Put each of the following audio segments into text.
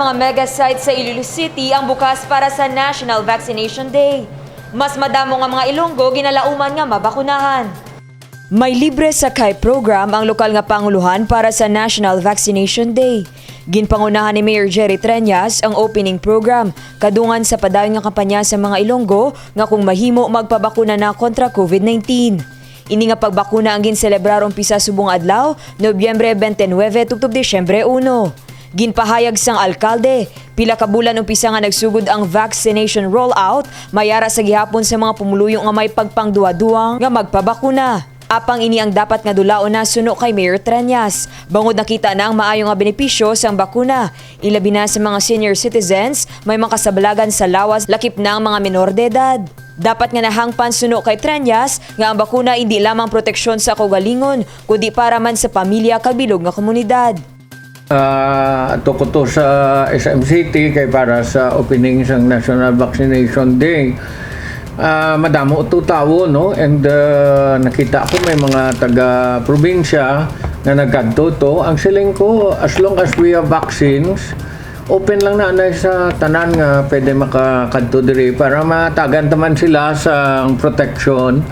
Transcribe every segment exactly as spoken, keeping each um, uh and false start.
Mga mega sites sa Iloilo City ang bukas para sa National Vaccination Day. Mas madamo nga mga Ilonggo ginalauman nga mabakunahan. May libre sakay program ang lokal nga pangulohan para sa National Vaccination Day. Ginpangunahan ni Mayor Jerry Treñas ang opening program, kadungan sa padayon nga kampanya sa mga Ilonggo nga kung mahimo magpabakuna na kontra COVID nineteen. Ini nga pagbakuna ang ginselebrar umpisa subong adlaw, Nobyembre twenty-nine tubtob Disyembre uno. Ginpahayag sang alkalde, pila ka bulan umpisa nga nagsugod ang vaccination rollout, may ara sa gihapon sa mga pumuluyo nga may pagpangduhaduha nga magpabakuna. Apang ini ang dapat nga dulaon na suno kay Mayor Treñas, bangod nakita na ang maayo nga benepisyo sang bakuna, ilabi na sa mga senior citizens, may mga kasabalagan sa lawas, lakip na ang mga menor de edad. Dapat nga nahangpan suno kay Treñas nga ang bakuna indi lamang proteksyon sa kaugalingon, kundi para man sa pamilya kag bilog nga komunidad. Ah, ato ko to sa S M City kay para sa opening sang National Vaccination Day. Ah, madamo to tawo, no? And, ah, nakita ko may mga taga-probinsya nga nagkadto to. Ang siling ko, as long as we have vaccines, open lang na anay sa tanan nga pwede makakadto diri para matagan taman sila sa protection.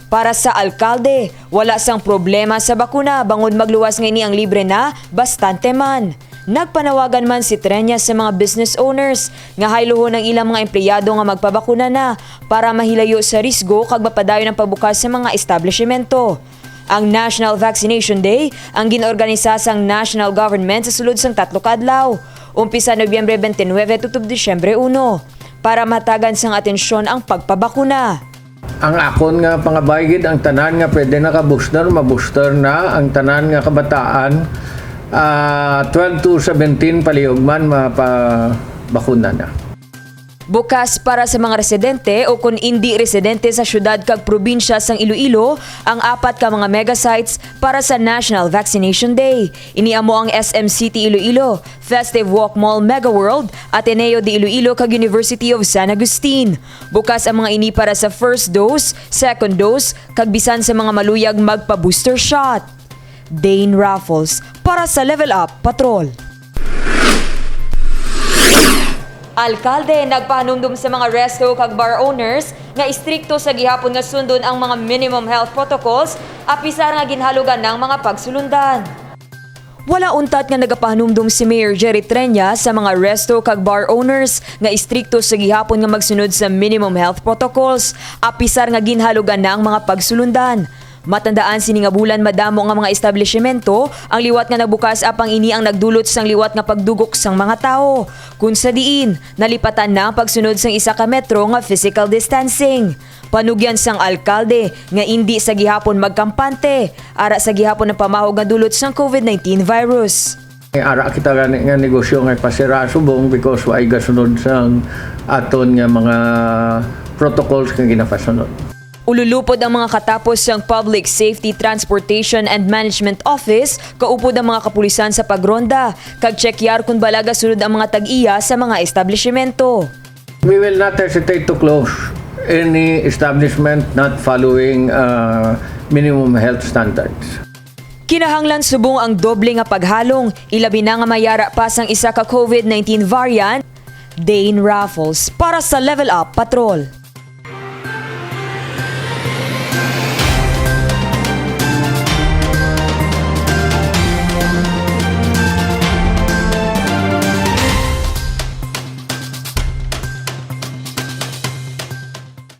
Para sa alkalde, wala sang problema sa bakuna bangod magluwas nga ini ang libre na, bastante man. Nagpanawagan man si Treñas sa mga business owners nga hayluhon ang ilang mga empleyado nga magpabakuna na para mahilayo sa risgo kag mapadayon ang pagbukas sa mga establishmento. Ang National Vaccination Day ang gin-organisa sang national government sa sulod sang tatlo ka adlaw, umpisa Nobyembre twenty-nine tubtob Disyembre uno, para matagan sang atensyon ang pagpabakuna. Ang akon nga pangabay gid, ang tanan nga pwede naka-booster, ma-booster na. Ang tanan nga kabataan, ah, twelve to seventeen palihog man mapabakuna na. Bukas para sa mga residente o kon indi residente sa siyudad kag probinsya sang Iloilo ang apat ka mga mega sites para sa National Vaccination Day. Ini amo ang S M City Iloilo, Festive Walk Mall Mega World, Ateneo de Iloilo kag University of San Agustin. Bukas ang mga ini para sa first dose, second dose, kag bisan sa mga maluyag magpa-booster shot. Dane Raffles para sa Level Up Patrol. Alkalde nagpahanumdom sa mga resto kag bar owners nga istrikto sa gihapon nga sundon ang mga minimum health protocols, apisar nga ginhalugan ng mga pagsulundan. Wala untat nga nagapahanumdom si Mayor Jerry Treñas sa mga resto kag bar owners nga istrikto sa gihapon nga magsunod sa minimum health protocols, apisar nga ginhalugan na ang mga pagsulundan. Matandaan, sini nga bulan madamo nga mga establishmento ang liwat nga nagbukas, apang ini ang nagdulot sang liwat nga pagdugok sang mga tawo, kun sa diin nalipatan na ang pagsunod sang isa ka metro nga physical distancing. Panugyan sang alkalde nga indi sa gihapon magkampante ara sa gihapon ang pamahog nga dulot sang COVID nineteen virus. Ara kita gani nga negosyo nga ipasira subong because way gasunod sang aton nga mga protocols nga ginapasunod. Ululupod ang mga katapos sang Public Safety Transportation and Management Office, kaupod ang mga kapulisan sa pagronda, kag tsekyar kon bala gasunod ang mga tag-iya sa mga establishmento. We will not hesitate to close any establishment not following, uh, minimum health standards. Kinahanglan subong ang doble nga paghalong, ilabi na nga may ara pa sang isa ka COVID nineteen variant. Dane Raffles para sa Level Up Patrol.